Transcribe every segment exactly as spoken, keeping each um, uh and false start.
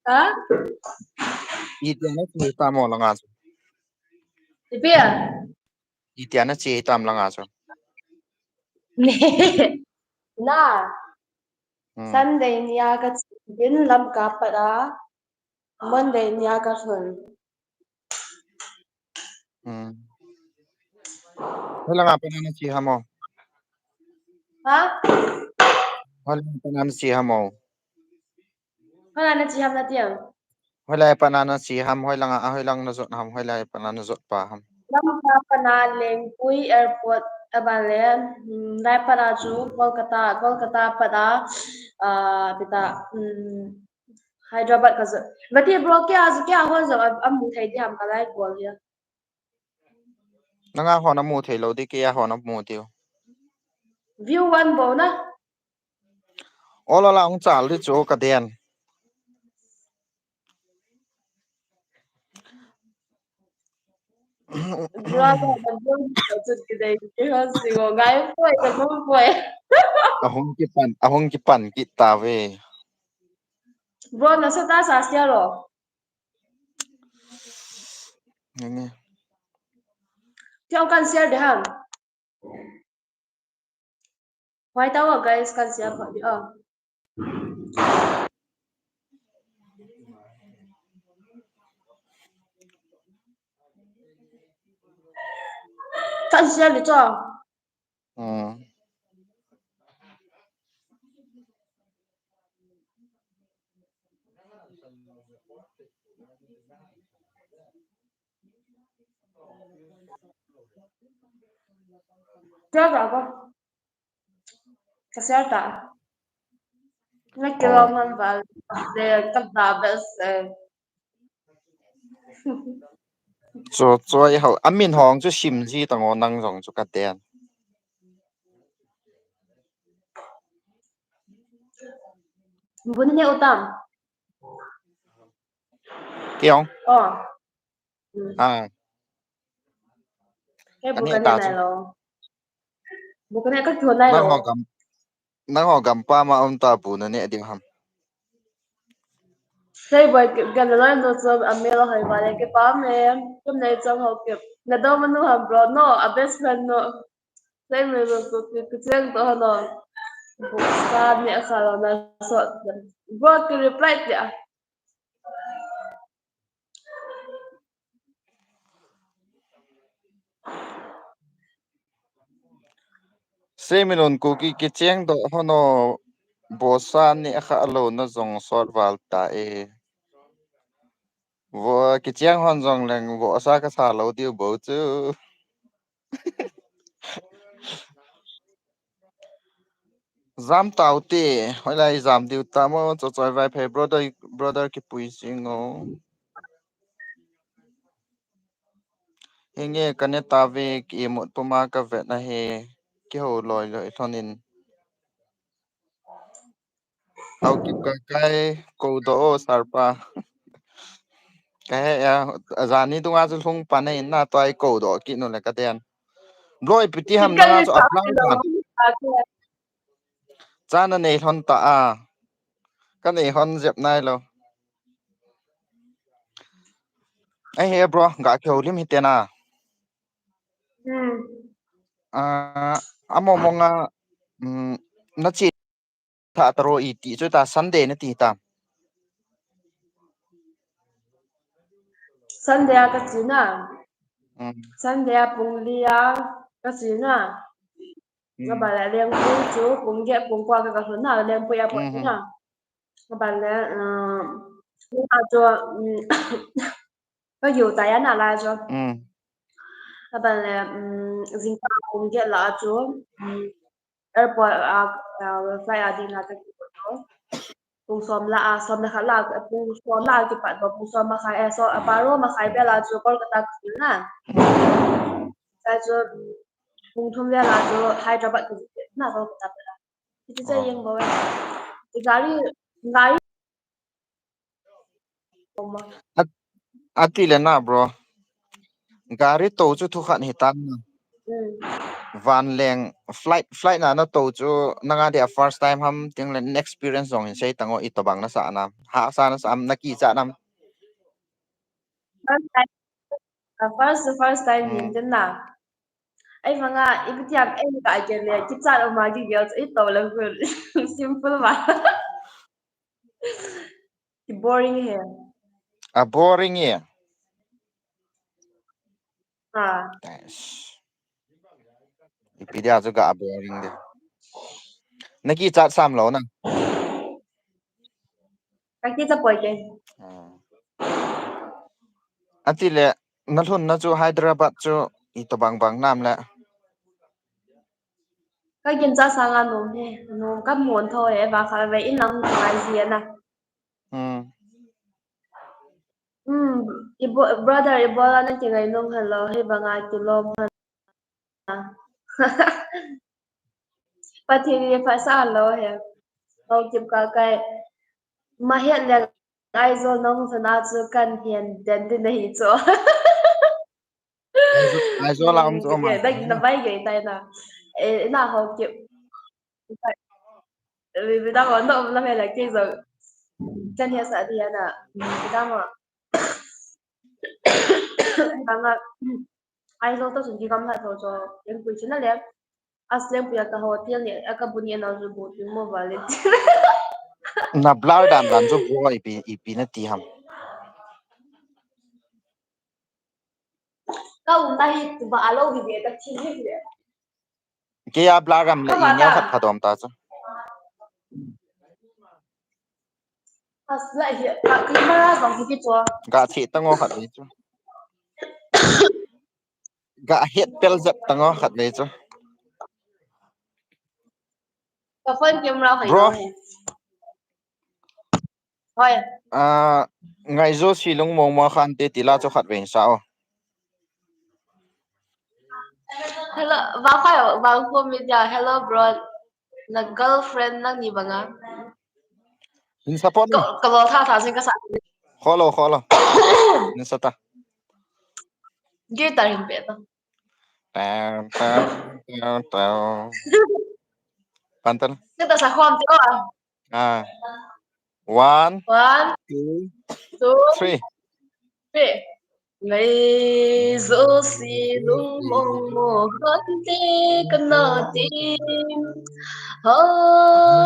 Ha? Itia nache tam o langa chu. Ipi a? Itia nache tam langa chu. Na. Hmm. Sunday nia kache in Lamka pat a. Monday nia kalhun. Hmm. Hoilanga pat a nache ham o? Ha? Hoilanga pat a nache ham o? Hoilanga nache ham nati am? Hoilai pat a nache ham, hoilanga, hoilang najot ham, hoilai pat a najot pa ham? Lamka pat a Lengpui airport a ban le, hmm, lai pat a chu Kolkata, Kolkata pat a, ah, ipi ta, hmm, Hyderabad kajot. Vati bro, kei a chu, kei a hon jong amu thei ding ham kalai bol hi. Nanga hon amu thei lou ding, kei a hon amu diu. View one bou na. Ol ol a hung chal ding chu kaden. Bro, ka bro, ka chut ki dei, ki hon si ngo, ngai poi, ka bro poi. Ahung kipan, ahung kipan kit tave. Bro, na sa ta sa sia lo. Nge. Kya kan share de ham? Why tawa guys kan share pa di ah. Kan share di cho. Hmm. Kya kya ko? Ka share ta. Na kilo man bal de ka da bel se. Chu chu ai ho. Amin hong chu sim ji tang o nang jong chu kaden. Bu nane u tam. Kei ong. Oh. Hmm. Ah. Kei bu kane nai lo. Bu kane ka chu nai lo. Nang ho gam, nang ho gam pa ma um ta bu nane ding ham. Sei boy, kei na lai no chu a mel hoi ba le kei pa me. Kum nei chang ho kei. Na do manu ham bro no, a best friend no. Sei me no chu kei, kei cheng to ha no. Bu sa ni a sa lo na so. Bro, kei reply ti a. Seiminlun Kuki kicheng doh hon o, bosa ni a kha lo na jong sot val ta e. Vo kicheng hon jong leng bosa ka sa lo diu bou chu. Jam tau te, hoilai jam diu ta mo, Chochoi Vaiphei brother, brother kipui jing o. Hinge ka ne ta ve ki imut puma ka vet na he, kiho loi loi lhonin. Haokip Kakai, kou doh o, sir pa. Ka he ya, jani dunga chu lhung pan in na tua i kou doh kit nu le ka den. Bro, ipi ti ham na chu a plan dan. Cha na nei lhon ta a. Ka nei lhon jep nai lo. Ai he bro, ga keu lim hi te na. Hmm. Ah, amo monga, mm, na chi tha taro i ti chu ta Sunday na ti ta. Sunday a ka chi na. Mm. Sunday a pung li a ka chi na. Mm. Nga ba la leng pung chu pung ge pung kwa ka ka hon na leng pung ya pung na. Nga ba la, uh, a chu, mm, ka yu ta ya na la chu. Mm. Nga ba la, mm, jingkah pung ge la chu. Mm. Airport a, a, flight a ding a ka kipot to. Pung som la a, som le khat la, pung som la a kipat to, pung som makhai, eh, so, a, baro makhai vel a chu Kolkata ka kil na. Sai chu, pung thum vel a chu Hyderabad ka kil na Kolkata vel a. Kiti che yeng bo. Gari, gari. At, ati le na, bro. Gari to chu thu khat hi tan na. Vanleng flight, flight na nato chu nanga dia first time ham, tin le experience jong hin sei tang o, itobang nasa nam, hahsa nasa am, nakichat nam? First time, uh, first first time hin tin na. Ai manga ipi tiam, ai ka ai kele kichat o ma ki girls, ito lang kun. Simple ma. Boring he. A boring he. Ha. Ipi dia chu ga boring de. Nakichat sam lou na? Kakichat poi ke. Atile nalhun na chu Hyderabad chu itobang bang nam le? Kakinchat sanga nom he, nom kamun tho he, ba kha ve in lang ngai ji na. Hmm. Hmm, ibo, brother, ibola na kingai nom hello, he banga kilom han. Pathen in phatsa lo he. Haokip Kakai. Mahet le Aizawl nahung lhun a chu kahin den ding nahi chu. Aizawl a um chu um. Dai na bai gei tai na. Eh, na Haokip. Vida mo no um la me la ke zo. Chan he sa dia na. Vida mo. Kanga Aizawl to sun ki kam la tho cho. Yang kui chuna le. Asleng puya ka hotel ni, aka buni ana ju bu tu mo vale. Na blur dan dan chu bu ipi, ipi nati ham. Ka um na hi tu ba alo hi ve ka thi hi ve. Kei a blur ram le i neo khat phadom ta chu. Asla hi ka camera jong hi chu. Ga thi tang o khat ve chu. Ga het pel jep tang o khat ve chu. Ka phone camera hoi. Bro. Hoi. Ah, Ngaijo Silung Mongmo Khan te tila chu khat ve sa o. Hello, ba khai, ba ko mi dia. Hello, bro. Na girlfriend nang ni banga. In support na. Ka lo tha tha sin ka sa. Kholo, kholo. In sa ta. Guitar hin pe ta. Tan, tan, tan, tan. Pantan. Kita sa khom tu. Ah. One, one, two, two, three. Three. Ngaijo Silung Mongmo Khan te kana tin. Ha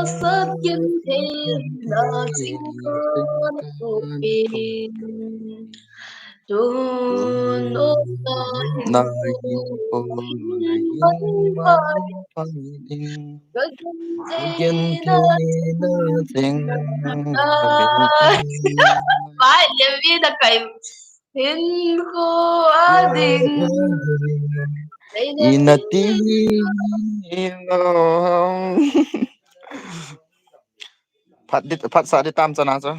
sat kin thei na jing kana tu pin. Ina ti. Phat di, phat sa di tam chana chu.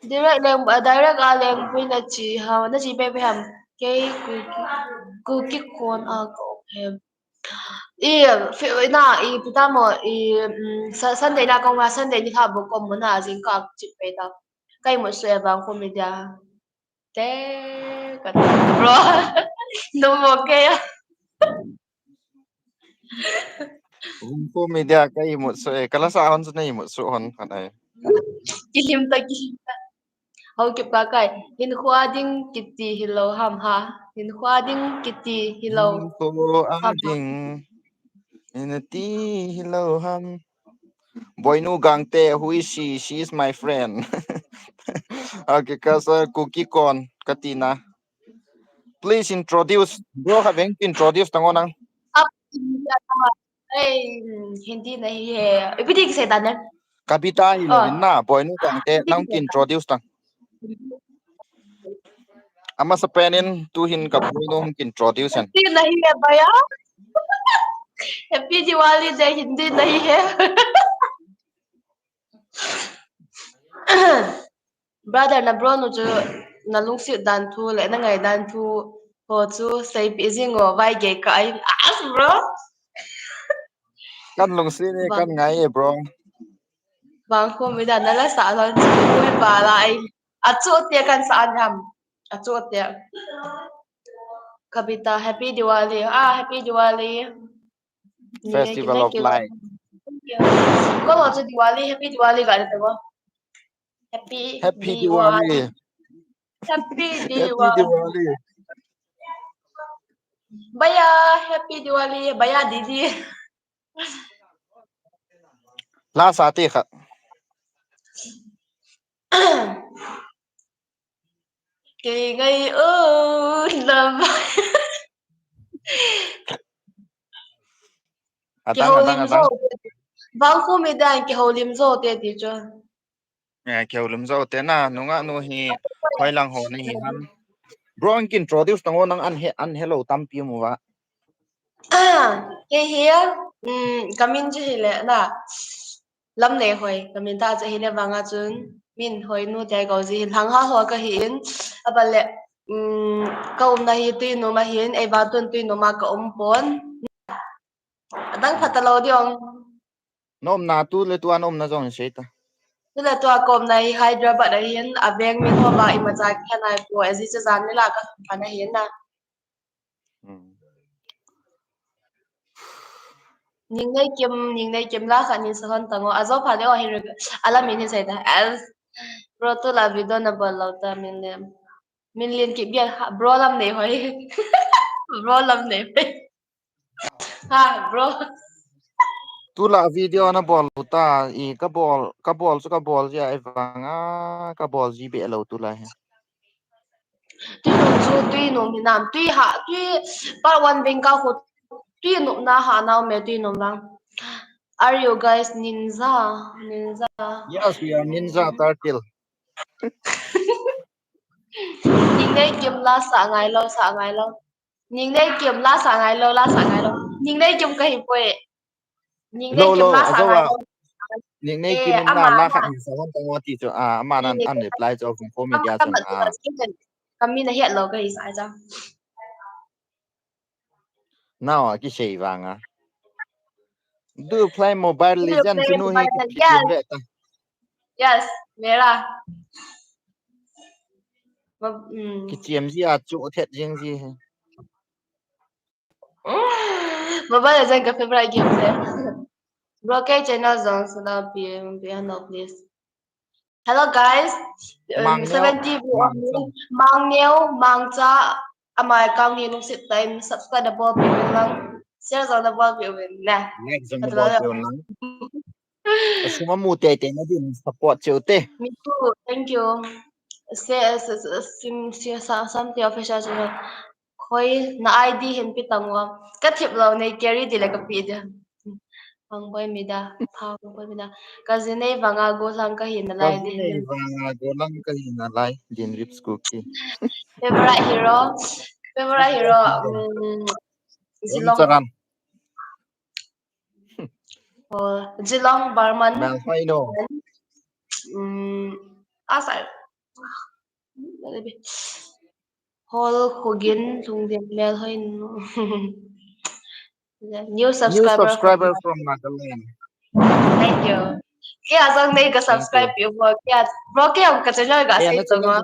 Direct leng, uh, direct a leng pui na chi ha, na chi pe pe ham. Kei Kuki, Kuki kon a ko hem. I, fi, na, i, pita mo, i, mm, Sunday na kong ma, Sunday ni kha bu kom mo na, jing ka chi pe ta. Kai mo su e bang ko mi dia. Te, ka bro. No mo ke ya. Ko mi dia ka imut so e, kala sa hon so na imut so hon kan ai. Kilim ta, kilim ta. Haokip Kakai. Hin khua ding kiti hilou ham ha. Hin khua ding kiti hilou. Hin khua ding. Hin ti hilou ham. Boinu Gangte, who is she? She is my friend. Okay, kasa Kuki kon, katina. Please introduce. Bro, having to introduce tango nang. Hey, Hindi nahi hai. Ipi ti kisei tane. Kabita hilou hin na, Boinu Gangte, nang introduce tang. Ama sa penin tu hin ka Boinu hung introduce hen. Hindi nahi hai bhaiya. Happy Diwali de Hindi nahi hai. Brother, na bro nu chu na lungset dan thu le na ngai dan thu ho chu seipeh jing o, vai gei ka ai as bro. Kan lungset e, kan ngai e bro. Bang khu mi dan na la sa lon chu mi pa la ai. Achu te kan sa an ham. Achu te. Kavita, Happy Diwali. Ah, Happy Diwali. Festival of Light. Thank you. Ko lo chu Diwali, Happy Diwali ga le to. Happy, Happy Diwali. Diwali. Happy Happy Diwali. Diwali. Bhaiya, Happy Diwali. Bhaiya, Didi. La sa te kha. Kei ngai o lam. Adang, adang, adang. Vangkho mi dan kihoulim jo te ti chu. Eh, kihoulim jo te na, nungah nu hi, hoilang ho nahi ham. Bro, nang ki introduce tang o, nang an he, an hello tampi mu va. Ah, kei hi, um, kamin chu hile na. Lamneihoi, kamin ta chu hile vanga chun, min hoi nu te ko ji hin hang ha ho kahi in, aban le, um, ka umna hi Tuinum ahin, eiva tun Tuinum a ka um pon. Adang phat talou di ong. Na umna tu le tua na umna jong sei ta. Tu le tua ka umna hi Hyderabad ahin, aveng mi ho va imacha khanai po, aji cha jan ni la ka phan ahin na. Hmm. Ningnei Kim, Ningnei Kim la kha ni sa hon tango. Ajo pha de o hi re, alam in hi sei ta. As, bro, tu la video na bol lo ta min le. Min lien ki bia ha, bro lamneihoi. Bro lamneihoi. Ha, bro. Tu la video na bol ta, i ka bol, ka bol chu ka bol jia, i vanga ka bol ji be lo tu la he. Tuinum chu Tuinum hi nam, tui ha, tui part one veng ka khu, Tuinum na ha nau me Tuinum vang. Are you guys ninja? Ninja. Yes, we are ninja turtle. Ningnei Kim la sa ngai lo, sa ngai lo. Ningnei Kim la sa ngai lo, la sa ngai lo. Ningnei Kim kahi poi. Ningnei Kim la sa ngai lo. Ningnei Kim in na la khat hin sa hon tango ti chu. Ah, ama nan an reply chu Vungkho Media chun. Kamin a hiat lo kahi sa cha. Nao a kisei vanga. Do you play Mobile Legend? Chunu hi kichiem ve ta. Yes, mera. Kichiem ji a chu thet jing ji he. Mobile Legend ka favorite game se. Bro, kei channel jong suna pi, pi no, please. Hello guys. Um, seventy view. Mangneo, Mangcha, ama account hi lungset tah in subscribe na bolpeh uvin lang. Share jong na bolpeh uvin na. Like jong na bolpeh uvin lang. Asum amu teitei na din support cheh ute. Me too. Thank you. Se, se, se, sim, se, sa, Samte Official channel. Khoi na I D hin pe tang o. Ka thip lou nei carry di le ka pe di. Phangboi Media, Phangboi Media. Ka ji nei vanga gollhang kahi nalai din. Ka ji nei vanga gollhang kahi nalai din, Rips Kuki. Favorite hero. Favorite hero. Um, Jilong. Oh, Jilong Barman. Mel Hoino. Um, asa. Hol Khogin, Lungdin Mel Hoino. New subscriber from Nagaland. Thank you. Kei a jong nei ka subscribe peh u bro. Kei a, bro, kei a ka channel ga sei chang o.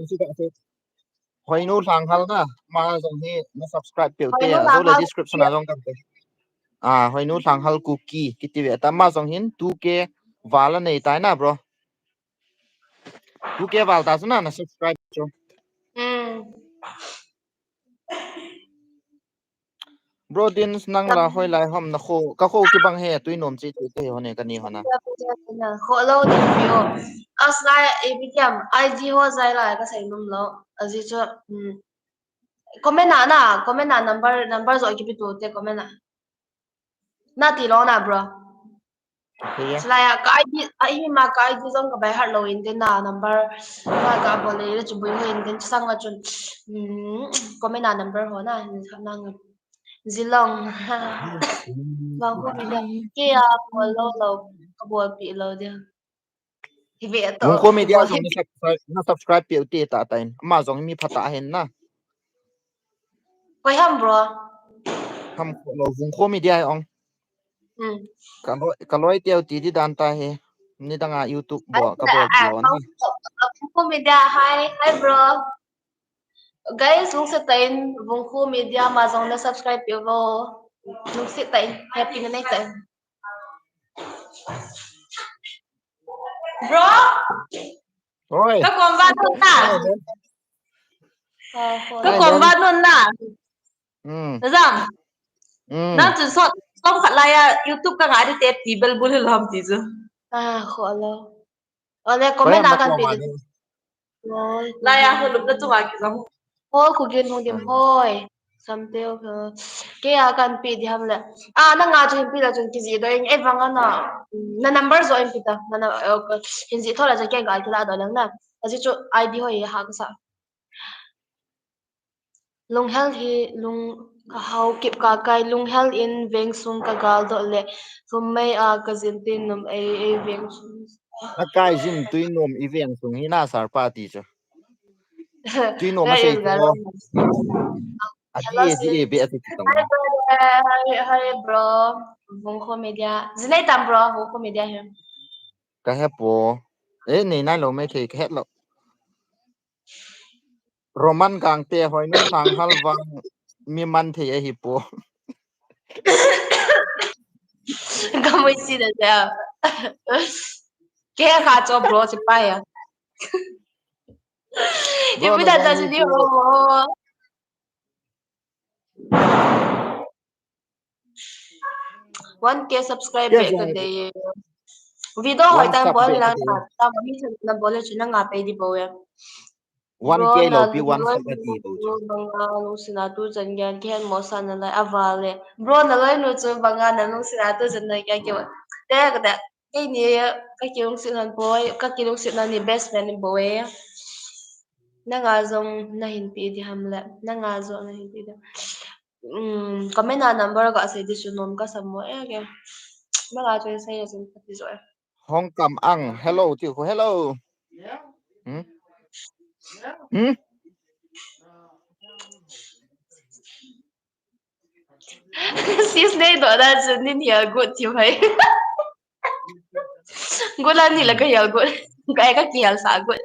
Hoinu Lhanghal na, ama jong hi na subscribe peh u te, a jong le description a jong kan pe. Ah, Hoinu Lhanghal Kuki, kiti ve ta, ama jong hin two K val anei tai na, bro. Two K val ta chu na, na subscribe chu. Hmm. Bro Dins, nang la hoilai ham na kho, ka kho kibang he, Tuinom chi chi te ho ne ka ni ho na. Kho lou ding peh o. As lai e bi kiam, I D ho jai lai ka sei nom lou. Ajeh chu, um, comment a na, comment a number, number jo kipe to te comment a. Na ti lou na, bro. Chulai a ka I D, a ima ka I D jong ka by heart lou in tin na number, ma ka bol le le chu boi ho in tin chusang a chun, um, comment a number ho na, na nang Jilong. Vangkho Media, kei a bol lou lou, ka bolpeh lou dia. Hi ve to. Vangkho Media jong na subscribe, na subscribe peh u te tah tah in. Ama jong mi phatah ahin na. Koi ham, bro? Ham kho lou, Vangkho Media ong. Hmm. Ka loi, ka loi teu ti di dan ta he. Nidang a YouTube bol, ka bol lou na. Vangkho Media, hi, hi, bro. Guys, lungset tah in Vungkhu Media ma jong na subscribe peh uvo. Lungset tah in, happy na nei tah in. Bro, Oi. Ka kom vat nom na. Ai, Ka kom vat nom na. Hmm. Jam. Hmm. Nang chun sot, som khat lai a YouTube ka ngai di te ti bel bul hi lom ti chu. Ah, kho lo. Ole comment a kan pe di. Lai a ho lup na chunga ki jong. Hol khu gin hung dim hoi. Samteo ka. Kei a kan pe di ham le. Ah, nanga chu hin pe la chun kiji doh ing. Ei vang ana. Na number jo in pe ta. Na na, eh, hin ji tho la chun kei gal kila doh lang na. Aji chu I D hoi ha ka sa. Lunghel hi lung ka hau kip ka kai, lunghel in veng sung ka gal doh le. Thum mai a ka jin tin nom ei, ei veng sung. Na kai jin tui nom i veng sung hi na sar pa ti chu. Tui nom a sei chu. A ti e ti e be a ti ti tong. Hi, brother. Hi, hi, bro. Vungkhu Media. Jinei tam, bro. Vungkhu Media hi. Ka he po. Eh, nei nai lo mai thei ka het lo. Roman gang te hoi nu sang hal vang mi man thei ahi po. Ka mai si da da. Ke kha cho bro si pa ya. Ke Bro, mi na da da gang si ni ni po. Ho. One K subscriber Yes, ka yes. De. Video hoi One tan sub bol back lang ka de. Ta ta mi chan na bol le chu na nga pe di bo ya. One Bro, K na lo pi one sub a ti lo chu. Banga lungsina tu chan gyan kihen mo sa na lai a vale. Bro, na loi nu chu banga na lungsina tu chan na gyan ki wa. Te ka da. Kei ni ka ki lungsit nan boy, ka ki lungsit nan ni best friend ni boy. Na nga jong na hin pe di ham le. Na nga jong na hin pe di. Um, comment a number ka sei di chu nom ka sam mo e ke. Na nga chu sei ya chu ka ti jo e. Hong kam ang. Hello, ti ko hello. Hmm? Hmm? Sis nei do da chu nin hial gut ti mai. Gut la ni la ka hial gut. Ka ka ki hial sa gut.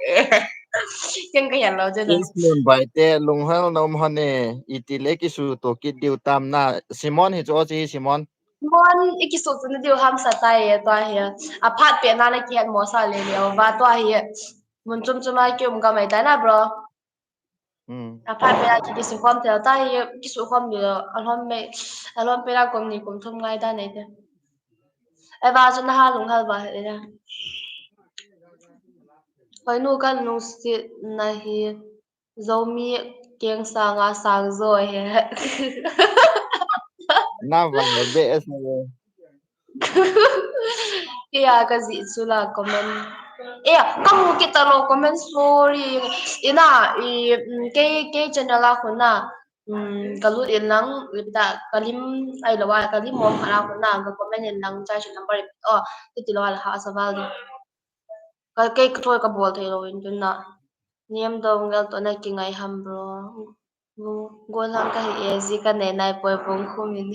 Ken ka hial lo je na. Yes, nun bai te lunghel nom hon e. Iti le ki su to ki diu tam na. Simon hi chu o chi Simon. Mon, i ki su tu ni diu ham sa tai e to hi. A phat pe na na ki hial mo sa le le va to hi. Mun chum chum a ki um ka mai ta na, bro. Hmm. A phat pe na ki, ki su khom thei ta hi, ki su khom ni lo. A lom me, a lom pe na kum ni kum thum ngai ta nei te. Ai va chu na ha lunghel va he le. Hoi nu kan lungsit na hi. Zomi keng sanga sang jo he. Na vang be es ne. Kei a ka ji chu la comment. E, ka mu kit ta lo comment, sorry. Ina, i, mm, kei, kei channel a khun na. Mm, ka lut in lang, lim ta, ka lim, ai lo wa, ka lim mom khat a khun na, ka comment in lang, chai chu number, oh, ti ti lo wa la ha sa val di. Ka kei ka thoi ka bol thei lo in tun na. Niam dong gal to na ki ngai ham bro. Go lang ka hi e ji ka nei nai poi pong khu min.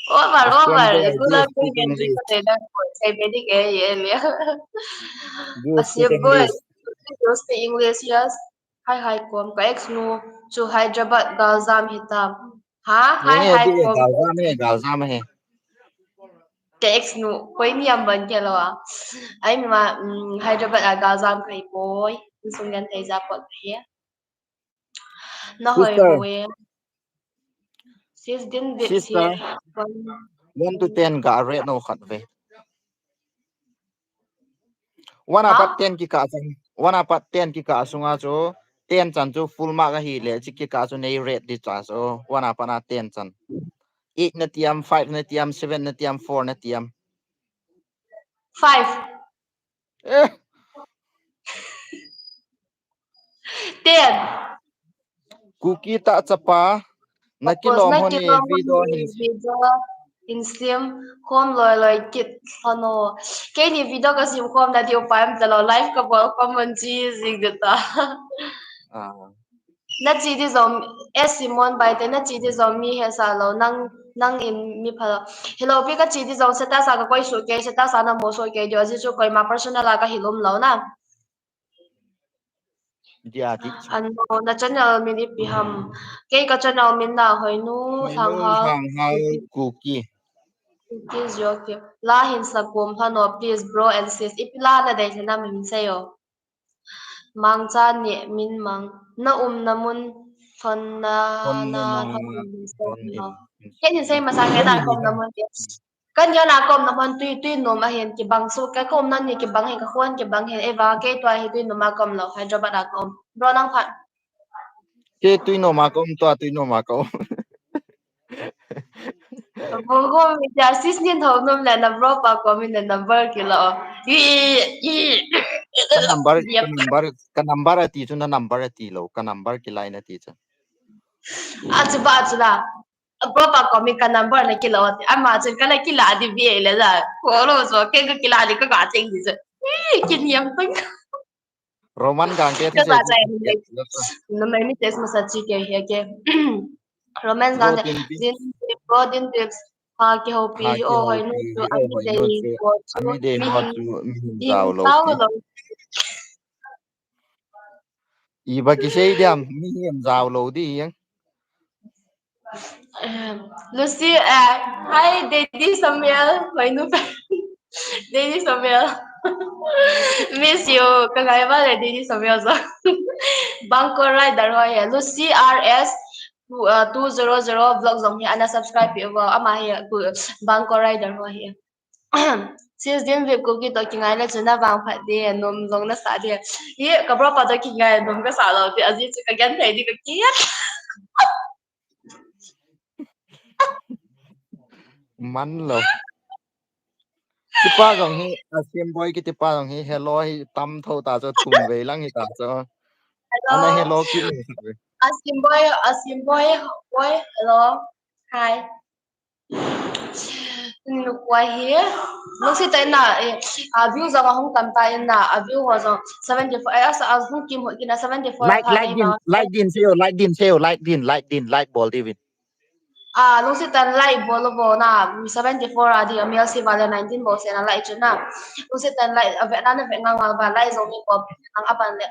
Over, over. Go lang ka hi e ji ka nei nai poi. Sei be di ke e le. Asia boy. You speak English, yes. Hi, hi, kom. Ka ex nu chu Hyderabad galjam hi ta. Ha? Hi, hi, kom. Galjam he, galjam he. Ka ex nu, koi ni am ban ke lo a. Ai ma, mm, Hyderabad a galjam kai poi. Sung yan thei ja pot he. Na hoi ho e. Sis din bit. Sister, one to ten ga rate no khat ve. One apat ten kikah chun, one apat ten kikah sunga chu, ten chan chu full mark ahi le, chi kikah chu nei rate di cha chu, one apat na ten chan. Eight na tiam, five na tiam, seven na tiam, four na tiam. Five. Eh. Ten. Kuki ta chapa. Na kilom hon e video hin. Video hin sim khom loi loi kit hon o. Kei ni video ka sim khom na diu pa em ta lo, live ka bol khom man chi jing de ta. Ah. Na chi di zom, eh, Simon bai te, na chi di zom mi he sa lo, nang, nang in mi pha lo. Hello, pi ka chi di zom, status a ka koi su ke, status a na mo su ke, dio ji chu koima personal a ka hilom lo na. Dia ti. Ano, na channel min ipi ham. Kei ka channel min na Hoinu Hoinu Lhanghal Lhanghal Kuki. Kuki. Kuki Zioki. La hin sakum hano, please, bro and sis. Ipi la na dei thena min seiyo. Mangcha ni min mang. Na umna mun thon na, thon na, na, thon na, min seiyo. Thon na. Kei hin sei masa kei na umna mun. Kan jon a ka umna mun tui, tui nom a hin kibang su, ka umna ni kibang hin, ka khon kibang hin, eva kei tua hi tui nom a ka um lou, Hyderabad a ka um. Bro nang phat. Kei tui nom a ka um, tua tui nom a ka um. Bro ko mi ja sis nin thou nom le na bro pa ko mi na number kilo. I, i, i. Ka number, ka number, ka number ati chu na number ati lou, ka number kilai na ti chu. Achu ba chu la. Bro pa ko mi ka number na kilo ti. Ama chun ka la kila di bi le la. Ko lo so ke ka kila di ka ka cheng di so. Ih, kiniam tang. Roman gang ke ka sa sa. Na mai mi test masa chi ke he ke. Roman gang din bro din tips. Ha ki ho pi o Hoinu chu ami dei ko chu mi hin tao lo. Iba kisei diam, mihem jao lou di yang. Lucy, uh, hi, Daddy Samuel, Hoinu. Daddy Samuel. Miss you. Ka ngai ba le Daddy Samuel so. Bangkok Rider ho he. Lucy R S two, uh, two zero zero vlog jong hi ana subscribe pi ba ama hi, uh, Bangkok Rider ho hi. Sis din vip Kuki to kingai le chuna vang phat di, nom jong na sa di. Ye, ka bro pa to kingai nom ka sa lou di, aji chu ka gen thei di ka ki. Man lou. Tipa jong hi, a sim boy kitipa jong hi, hello hi tam tho ta chu thum vei lang hi ta chu. Hello. Ana hello ki ni. A sim boy, a sim boy, boy, hello. Hi. Nukwa hi. Lungsi ta ina, eh, a view jong ahung tam ta ina, a view ho jong seventy four, eh, asa ahung kim ho kina seventy four. Like, like din, like din, seo, like din, seo, like din, like din, like bol di vin. Ah, lungsi tan like bol bol na, seventy four a di, a male si ba le nineteen bol se na like chu na. Lungsi tan like, a ve na na ve ngal ngal ba, like jong mi bol ang apan le.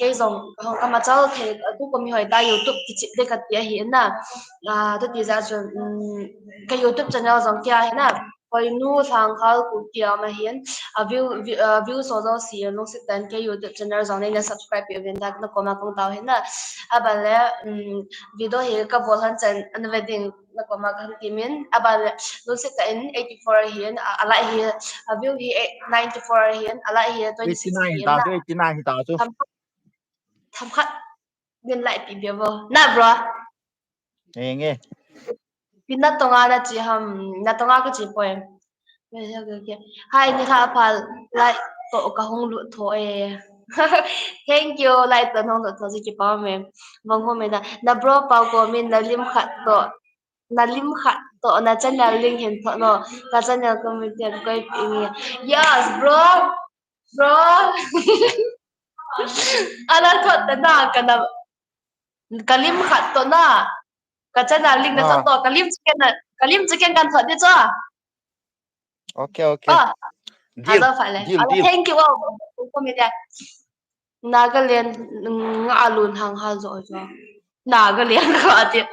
Kei jong, hong ka machal thei, tu ko mi hoi ta YouTube kichip de ka ti ahi na. Ah, tu ti ja chu, um, ka YouTube channel jong kia hi na. Hoinu Lhanghal Kuki ama hin, a view, view, uh, view so jo si lungsi tan ke YouTube channel jong nei na subscribe pi vin da na koma kong tao hin na. Aban le, um, video hi ka bol han chan an ve ding na koma ka ti min. Aban le lungsi tan eighty four hin, a, a like hi, a view hi eight, ninety four hin, a like hi twenty six hin na. Eighty nine hi ta chu. Tham, tham khat. Din like pi bia bo. Na bro. Enge. Pi na tonga na chi ham, na tonga ka chi poi. Hai ni kha pha like to ka hung lut tho e. Thank you, like to hung lut tho ji kipa me. Bang ho me na. Na bro pa ko min na lim khat to. Na lim khat to na channel link hin tho no. Ka channel ko mi te ko pi ni. Yes, bro. Bro. Ana thot ta na ka na, ka lim khat to na. Ka channel link na thot to. Ka lim chicken na, ka lim chicken kan thot di cho. Okay, okay. Ah. Deal. Deal, deal. Thank you. Wow. Ko mi dia. Nagaland, mm, nga alun hang hal jo jo. Nagaland ka ti.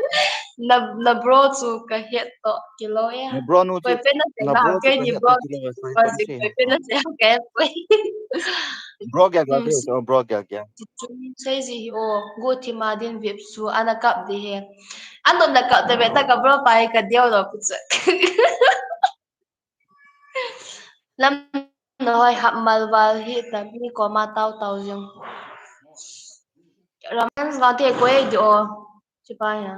Na, na bro chu ka het to kilo ya. Na bro nu chu, koi pe na se na bro ke ni bro. Koi pe na se ke. Bro kya kya, so bro kya kya. Sei ji hi o, go thi ma din vip su ana kap di he. Anom na kap te be ta ka bro pai ka diao lo pu che. Lam na hoi hap mal val hi ta mi koma tao tao jing. Romance vang te koi di o. Chipa ya.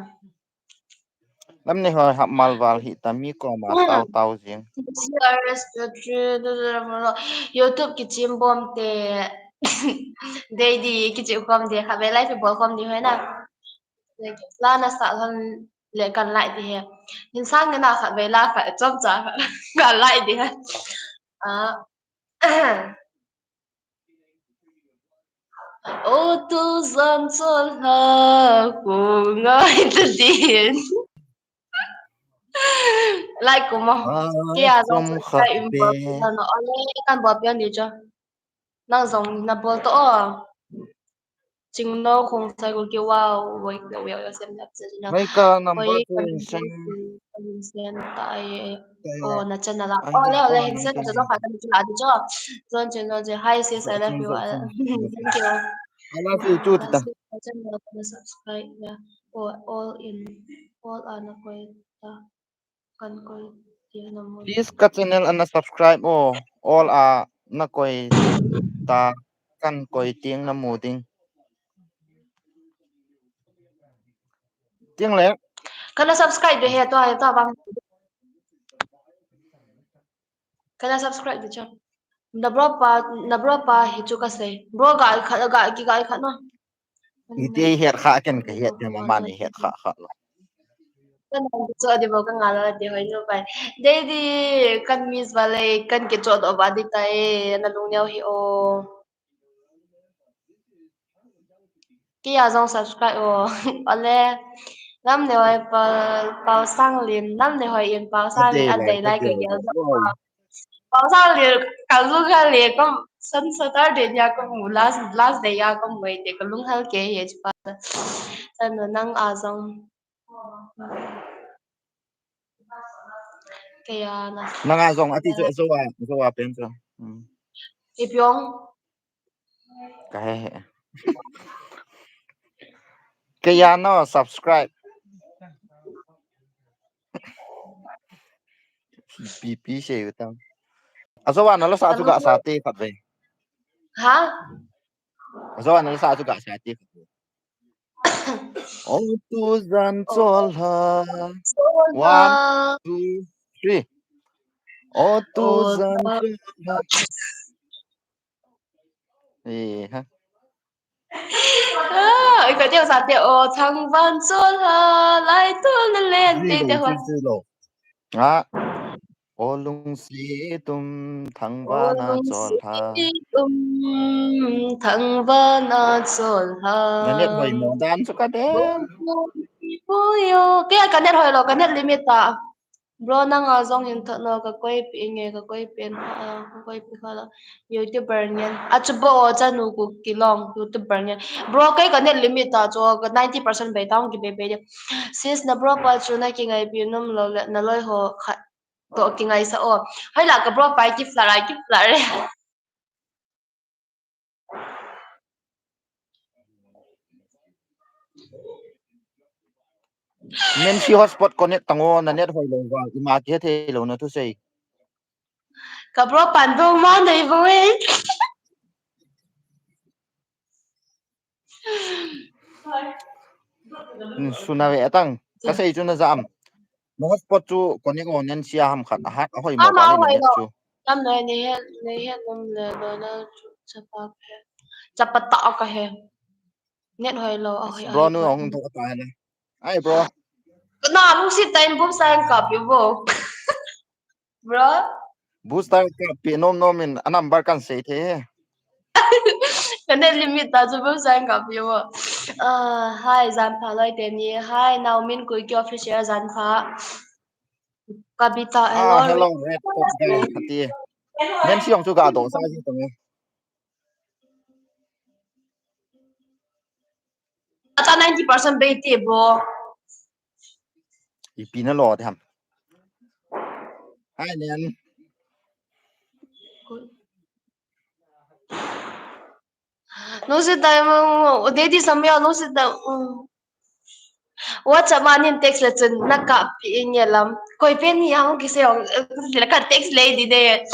Lam ne hoi hap mal val hi ta mi koma tao tao jing. C R S YouTube kichim bom te. Dei di kichim bom te kha be live bol kom di hoi na. La na sa lhon le kan like di he. Hin sang na khat ve la khat chom cha kan like di he. Ah. O tu zan chol ha ku ngai ta din. Like kuma. Kia zan chol ha im ba na ole kan ba pian di cha. Nang jong na bol to o. Chingno Khongsai Kuki, wow, wei, wei, wei, wei, sem dap, sem dap. Hei, ka number Wei, two ka in number send. Two in send ta ai. Tayo. Oh, na channel a. Ai, Oh, le, le, number hin send ta channel. Ka number two la di cho. Zon chen, zon chen. Hi, sis, I love you. Zon, zon, zon. Thank you. I love you too, tita. Ka channel ka subscribe ya. Oh, all in, all ana koi ta. Kan koi tiang na mu. Please, ka channel ana subscribe o. All ana koi ta, kan koi tiang na mu ding. Tiang le. Kana subscribe de he to, he to bang. Kana subscribe de cho. Na bro pa, na bro pa hi chu ka sei. Bro ga kha, ga ki ga kha no. Iti het kha ken ka het ken ma ni het kha kha lo. Kan cho di bo ka nga la di hoi no pai. Dei di kan miss ba le kan ke cho do ba di ta e na lung neo hi o. Kei a jong subscribe o. Ale. Nam ne hoi pa, Pau Sang Lin, nam ne hoi in Pau Sang Lin a dei lai ka gel. Pau Sang Lin, ka lung hal le, ko sun Saturday nia ko mu, last, last day a ko mu te, ka lung hal ke he chi pa. Tan nang a jong. Kei a na. Nang a jong ati chu, zo a, zo a pen chu. Hmm. Ipi ong. Ka he he. Kei a no subscribe. Pi pi se u tang. Azo ana la sa chu ga sa te khat ve. Ha? Azo ana la sa chu ga sa te khat ve. O tu jan chol ha. One, two, three. O tu jan chol ha. E ha. Ah, oi ka deu sa te o Thangvan chol ha, lai tu na len te te hon. Lo. Nga. O lungset um Thangvan a chol ha. Um Thangvan a chol ha. Na net hoi mo dan chu ka den. Hoi o. Kei a ka net hoi lo, ka net limit ta. Bro, nang a jong hin thot no, ka koi pi nge, ka koi pen, ah, ka koi pi kha la. YouTuber ngen. A chu bo, chanu ku kilong, YouTuber ngen. Bro, kei ka net limit ta chu, ka ninety percent bei ta hung ki bei bei de. Sis, na bro pa chu na ki ngai pi nom lo le, na loi ho khat to ki ngai sa o. Hai la ka bro pa ki flat, ai ki flat re. Nancy hotspot connect tang o, na net hoi lo va, ima ki he thei lo na thu sei. Ka bro pan bo ma nei bo e. Suna ve atang. Ka sei chu na jam. Na hotspot chu connect o Nancy a ham khat a hat a hoi mo ba ni na net chu. Tam le ni he, ni he nom le lo na chu chapa he. Chapa ta ka he. Net hoi lo a hoi. Bro nu hung thok ta na. Ai bro. Na lungset tah in booster kap pi bo. Bro. Booster kap pi nom nom in a number kan sei thei he. Ka net limit ta chu booster kap pi bo. Ah, hi, jan pha loi teni. Hi, Naomin Kuiki official jan pha. Kabita, hello. Ah, hello, Red Top Girl, ati. Nancy jong chu ga do sa ji tong e. Ata ninety percent bei ti bo. Ipi na lo de ham. Hi, Nen. Nung si tai mo, o de di sam ya, nung si tai, um. WhatsApp ma nin text le chun na kap pi nge lam. Koi pen ni ang ki se ong, le ka text le di de.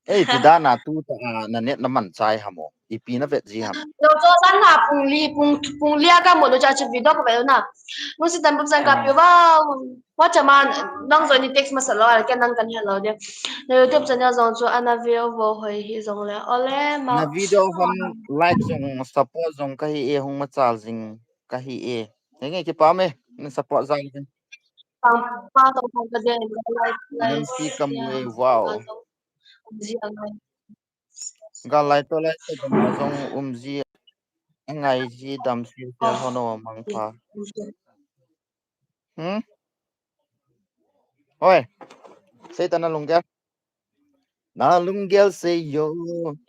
Ei, ti da na tu ta, ah, na net na man chai ham o. Ipi na vet ji ham. Lo cho san na pung li, pung, pung li a ka mo lo cha chu video ka ve na. Nung si tai booster kap pi ba. Wa chama nang jong ni text masa lo, a ken nang kan hello de. Na YouTube channel jong chu ana view vo hoi hi jong le. Ole ma. Na video hon like jong support jong ka hi e hung ma chal jing ka hi e. Nge nge kipa me, ni support jang jing. Pang pa to pang ka de like like. Nancy Kamui, wow. Ji ang. Gal lai to lai to gam a jong um ji, a ngai ji dam sil sil hono mang pha. Hmm? Oi, sei ta na lung dia. Na lunggel seiyo,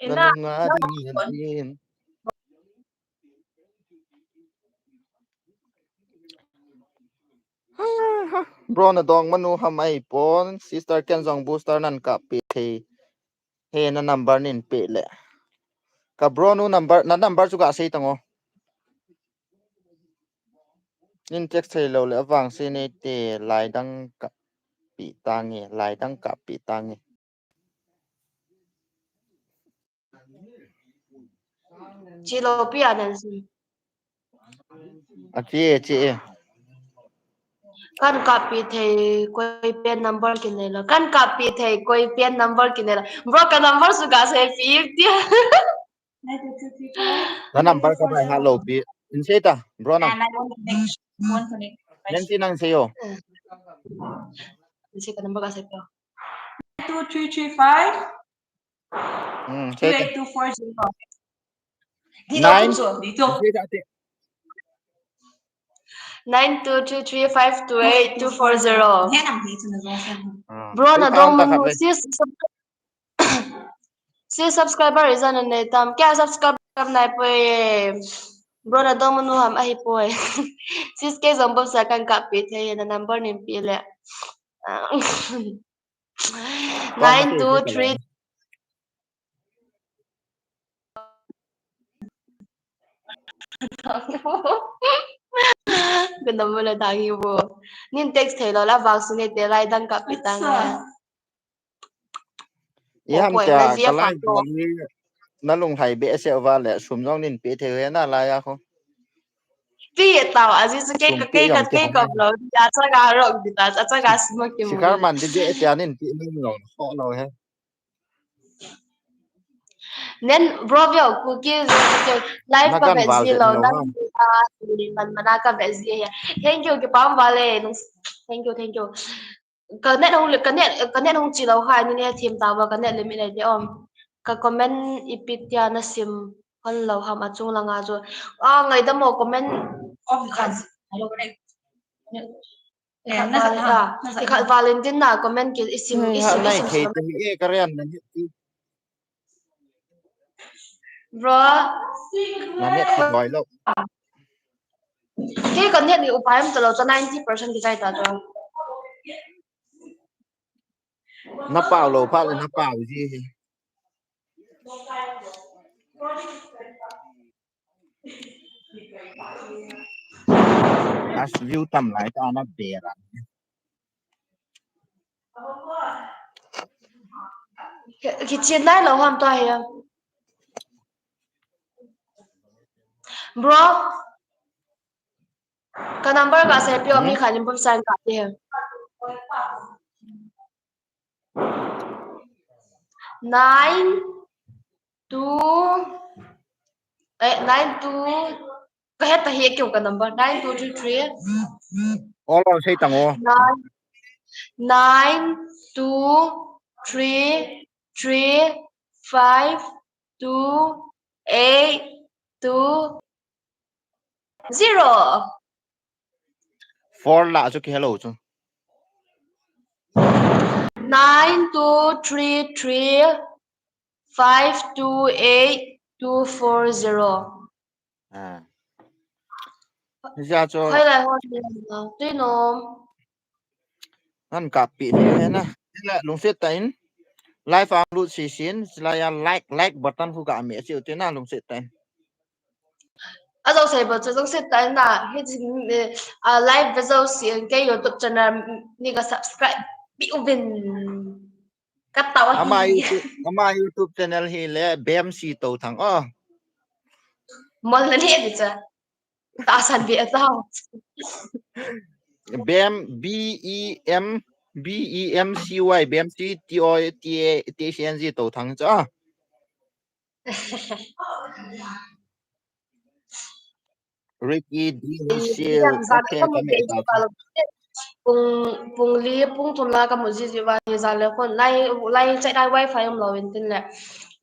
na, na lunga ding in. Bro, na dongmanu ham ahipon, sister ken jong booster nan kapeh thei. He, na number nin peh le. Ka bro nu number, na number chu kasei tang o. Nin text thei lou le, avangse neite, lai dang kapeh tange, lai dang kapeh tange. Chi lou pi a nan si. A chi, chi. Kan kapeh thei koi pen number kinei lo. Kan kapeh thei koi pen number kinei lo. Bro, ka number chu kasei pi tia. Na number ka bai ha lou pi. In sei ta, bro na. Nang sei nang sei o. In sei ka number kasei pi. Two three three five. Hmm, two eight two four zero. Nine. Nine two three three five two eight two four zero. Ah, bro, na dongmanu, sis, sis subscriber ijat nanei tam? Kei a subscriber nai poi. Bro, na dongmanu ham ahipoi. Sis kei jong booster kan kapeh thei, na number nin peh le. Nine two three. Ka number la thang hi bo. Nin text thei lou la, avangse neite, lai dang kapeh tange. Oi ham tia, ka lai dang ni, na lunghai behseh uva le, sum jong nin peh thei u he na lai a kho. Pi tao, aji su kei, kei, kei, kei kap lou, achaga rok di ta, achaga sum kimu. Sikhar man di behseh a nin peh ning lou, kho lou he. Nen, bro, veo, Kuki, live ka vet ji lou, na, man, mana ka vet ji he. Thank you, kipa um vale. Thank you, thank you. Ka net hung, ka net, ka net hung chi lou kha, ni ne thim ta va, ka net limit nei te om. Ka comment ipi tia na sim hon lou ham achung langa chu. A, ngaidam o comment. Off khan. Hello, connect. Eh, khat na val, sa, ah, na sa, khat val in tin na comment ki isim, eh, isim, ha, nai isim thei sim. Te hi e, ka rian na ni. Bro. Na net khat loi lou. Kei ka net ni upai um ta lou, cha ninety percent kichai ta cha. Na pao lou phat le na pao ji hi. As view tam lai ta na bera. Ki, kichin lai lou ham ta hi. Bro. Ka number ka sei peh o, mi khat in booster ka ti. Nine two, eh, nine two, ka het ta hi keu ka number, nine two three three. Ol ol sei tang o. Nine, nine two three three five two eight two zero. Four la chu kihe lou chu. Nine two three three five two eight two four zero. Ah. Hija chu. Khoi lai hon ni na, tui nom. Nan kapeh thei u he na. Hila lungset tah in. Live a lut sisin, hilai a like, like button khu ka meh chiu te na lungset tah in. Ajou sei ba chu lungset tah in na. Hi, eh, a live ve jou sin kei YouTube channel ni ka subscribe peh uvin. Ka tao a ama hi. YouTube, ama YouTube channel hi le Bem C Touthang o. Mol na ni di cha. Tahsan ve a tao. Bem, B E M, B E M C Y, Bem C T O T A, T H A N G Touthang cha. Ricky D Lucille, okay, ka ne ta. Pung, pung li, pung thum la ka mu ji ji va, ni ja le khun, lai, lai chai lai wifi um lou in tin le.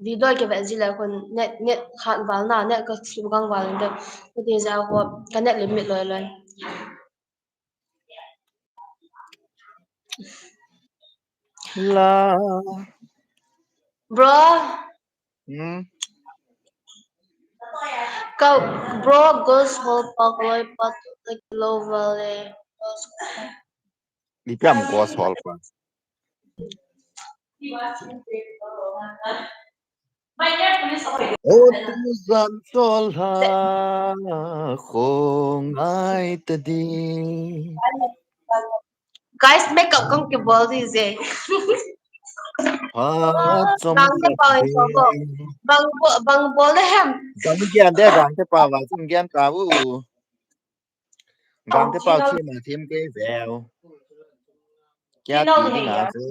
Video ki ve ji le khun, net, net khat val na, net ka su gang val in tin. Ka ti ja ho, ka net limit loi loi. La. Bro. Hmm? Ka, bro, ghost hall pa kaloi pa tu na kilo vale. Ipi ham ghost hall pa. O tu jan sol ha khongai ta di. Guys, makeup kong kibol ding je. Ha, chom. Bang te pau in ko. Bang bo-, bang bol le hem. Bang gian de, bang te pau va, chom gian ta u. Bang te pau thim a thim ke veu. Kya ti ding a chu.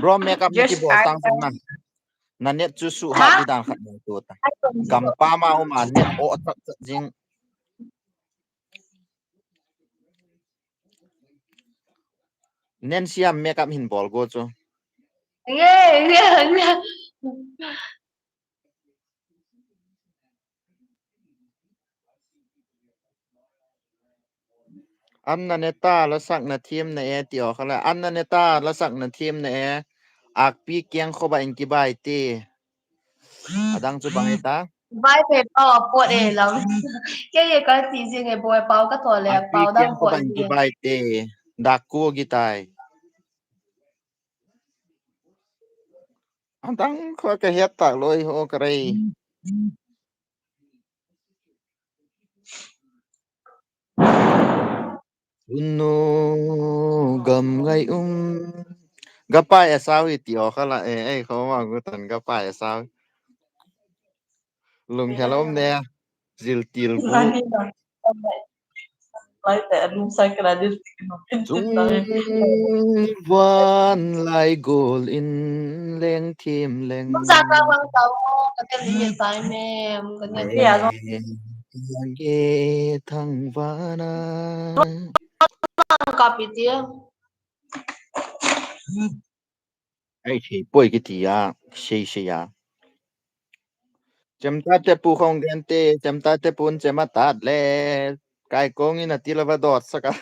Bro, makeup na kibol tang na. Na net chu su ha di dan khat na tu ta. Gam pa ma um a net o chak chak jing. Nen siam makeup hin bol go chu. Nge, nge, nge. An na ne ta la sak na thim na e ti o khala. An na ne ta la sak na thim na e. Akpi kiang kho ba in ki bai ti. Adang chu bang ta. Bai pe pau a pot e lam. Ke ye ka ti jing e boi pau ka thol le pau dang pot e. Bai te. Dak ku gi tai. Adang kho ka het tak loi ho ka rei. Unu gam ngai um. Gapai asau hi ti o khala e, ei, kho ma gu tan gapai asau. Lung helom ne, zil til bu. Lai te lung sai kala dir. Chung van lai gol in leng thim leng. Sa ka wang ta o, ka te ni tai me, ka ne. Ge thang vana. Ka pi ti. Ai, thei poi kiti a, sei sei a. Chem ta te pu khong gen te, chem ta te pun chem a tat le. Kai kong in a ti la va dot saka.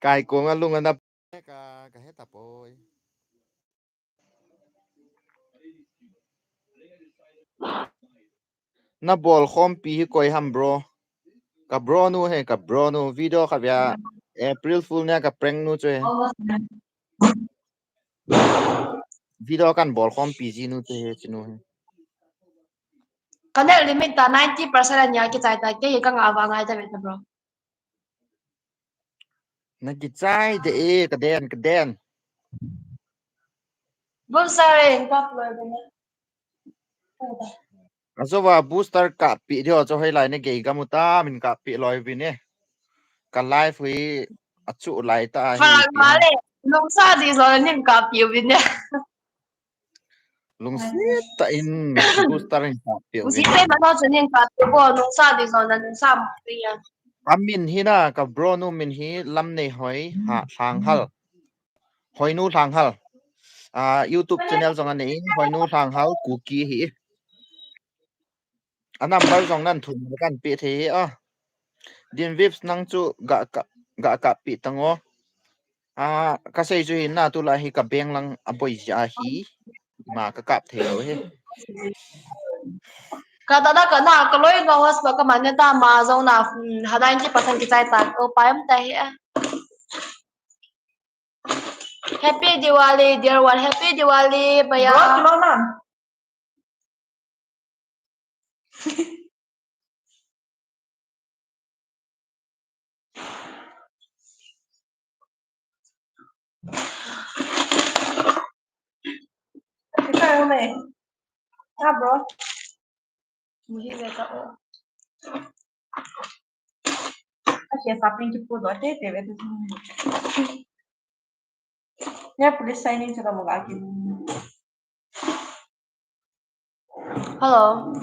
Kai kong a lung a na ka, ka he ta poi. Na bol khompi hi koi ham, bro? Ka bro nu he, ka bro nu. Video khat via April Fool nia ka prank nu chu he. Video kan bol khompi ji nu chu he, chu nu he. Ka net limit ta ninety percent ania kichai ta, kei ka nga va ngai ta ve ta, bro. Na kichai de e, ka den, ka den. Bol sa re, ka ploi de na. Ajo va booster ka pi dio cho hoi lai ne gei gamu ta min ka pi loi vi ne. Ka live hui achu lai ta hi. Fa ma le, nung sa di zo nin ka pi vi ne. Lungset tah in booster in kap peh uvin. Lungset tah in mano chunin kap peh uvin, nungsa ding jong na nungsa mo ding a. Amin hi na, ka bro nu min hi Lamneihoi Lhanghal. Hoinu Lhanghal. Ah, YouTube channel jong anei in, Hoinu Lhanghal Kuki hi. A number jong nan thum kan pe thei hi a. Din Vips nang chu ga ka, ga kap pi tang o. A, ka sei chu hi na tulai hi ka beng lang a boi ja hi. Ma ka kap thei lo hi. Ka ta da ka na ka loi ka hotspot ka man ne ta ma jong na, hmm, ha ninety percent kichai ta ko pa em ta hi a. Happy Diwali, dear one. Happy Diwali, bhaiya. Bro, kilo na. Kita yang ni. Ah, bro. Muhi beta o. Ake sapin ki pudo te te beta. Ya police signing sa ka mo ka ki. Hello.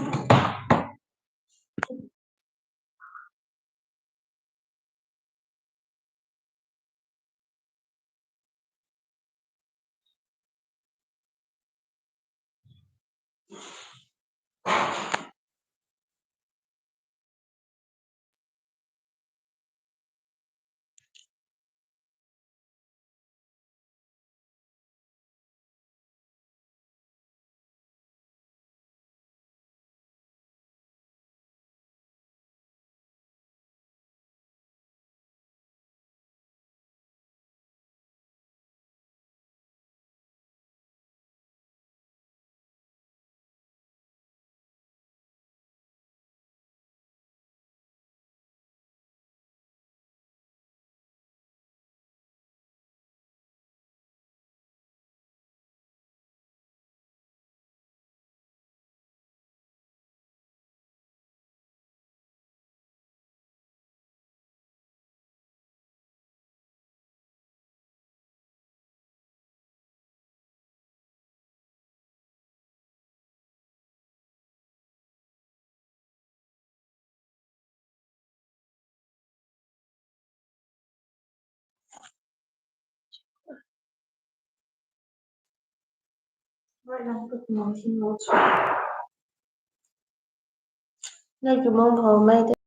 Nang kimong ho mai te.